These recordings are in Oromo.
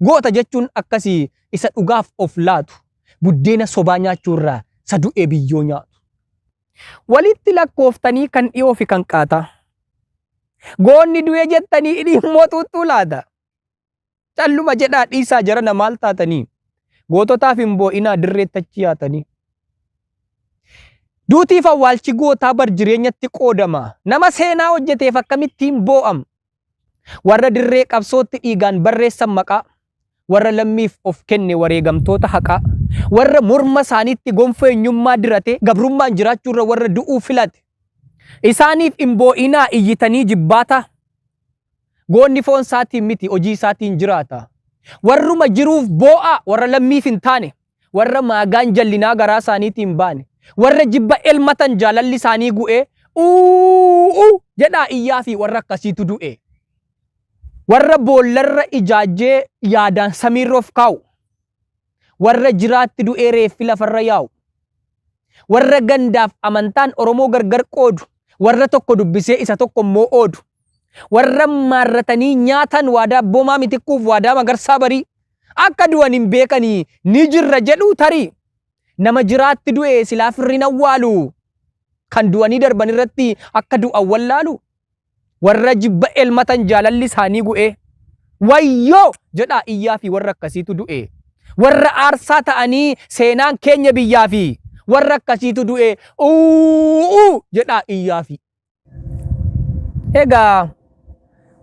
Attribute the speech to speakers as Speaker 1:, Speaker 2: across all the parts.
Speaker 1: Goota jechuun akkasii isa dhugaaf of laatu. Buddeena sobaa nyaachuurraa isa du'ee biyyoo nyaatu. Walitti lakkooftanii kan dhiyoo fi kan qaataa. Goonni du'e jettanii hidhii immoo xuuxxuu laata. Calluma jedhaa dhiisaa jarana maal taatanii? Goototaaf hin boo'inaa dirreetti achi yaatanii. Duutiif awwaalchi gootaa bar jireenyatti qoodama. Nama seenaa hojjeteef akkamittiin boo'am? Warra dirree qabsootti dhiigaan barreessan maqaa. Warra lammiif of kenne wareegamtoota haqaa. Warra morma isaaniitti gonfoo eenyummaa dirate gabrummaan jiraachuurra warra du'uu filate. Isaaniif hin boo'inaa iyyitanii jibbaataa. Goonni foon isaatiin miti hojii isaatiin jiraata. Warruma jiruuf boo'aa warra lammiif hin taane, warra maagaan jallinaa garaa isaaniitiin baane, warra jibba elmatan jaalalli isaanii gu'ee uuu jedhaa iyyaa fi warra akkasiitu du'e. Warra boollarra ijaajjee yaadaan samiirra of kaa'u. Warra jiraatti du'ee reeffi lafarra yaa'u. Warra gandaaf amantaan Oromoo gargar qoodu. Warra tokko dubbisee isa tokko immoo oodu. Warra maarratanii nyaatan waadaa Abboomaa Mitikkuuf waadaa Magarsaa Barii. Akka du'an hin beekanii ni jirra jedhuu tarii. Nama jiraatti du'e silaa firri hin awwaalu. Kan du'anii darban irratti akka du'an wallaalu. Warra jibba elmatan jaalalli isaanii gu'ee. Wayyoo! jedhaa iyyaa fi warra akkasiitu du'e. Warra aarsaa ta'anii seenaan keenya biyyaa fi warra akkasiitu du'e. Uuu! jedhaa iyyaa fi. Egaa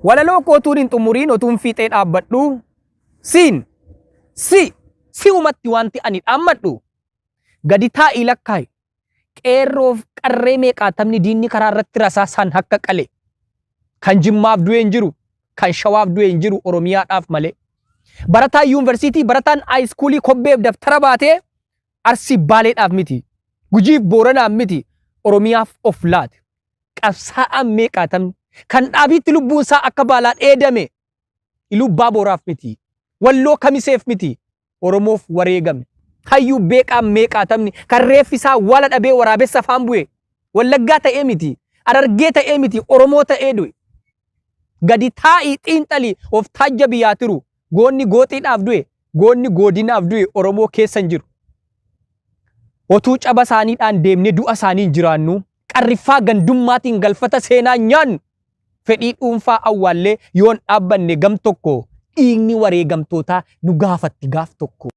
Speaker 1: walaloo kootuun hin xumuriin otuun fiixee dhaabbadhu siin si si'umatti wanti ani dhaammadhu gadi taa'ii lakkaa'i. Qeerroof qarree meeqaatamni diinni karaa irratti rasaasaan hakka qale. Kan Jimmaaf du'e hin jiru, kan Shawaaf du'e hin jiru Oromiyaadhaaf malee. Barataan yuunivarsiitii, barataan haayiskuulii kobbeef daftara baatee Arsii Baaleedhaaf miti, Gujiif Booranaaf miti, Oromiyaaf of laate. Qabsaa'aan meeqaatamni kan dhaabiitti lubbuun isaa akka baalaa dheedame Iluu Abbaa Booraaf miti, Walloo Kamiseef miti, Oromoof wareegame. Hayyuu beeqaan meeqaatamni kan reeffi isaa awwaala dhabee waraabessa afaan bu'e. Wallaggaa ta'ee miti, Harargee ta'ee miti, Oromoo ta'ee du'e. Gadi taa'ii xiinxali of taajjabi yaa tiru. Goonni gooxiidhaaf du'e, goonni goodinaaf du'e Oromoo keessa hin jiru. Otuu caba isaaniidhaan deemnee du'a isaaniin jiraannu, qarriffaa gandummaatiin galfata seenaa nyaannu, fedhii dhuunfaa awwaallee yoon dhaabbanne gam tokko dhiigni wareegamtootaa nu gaafatti gaaf tokko.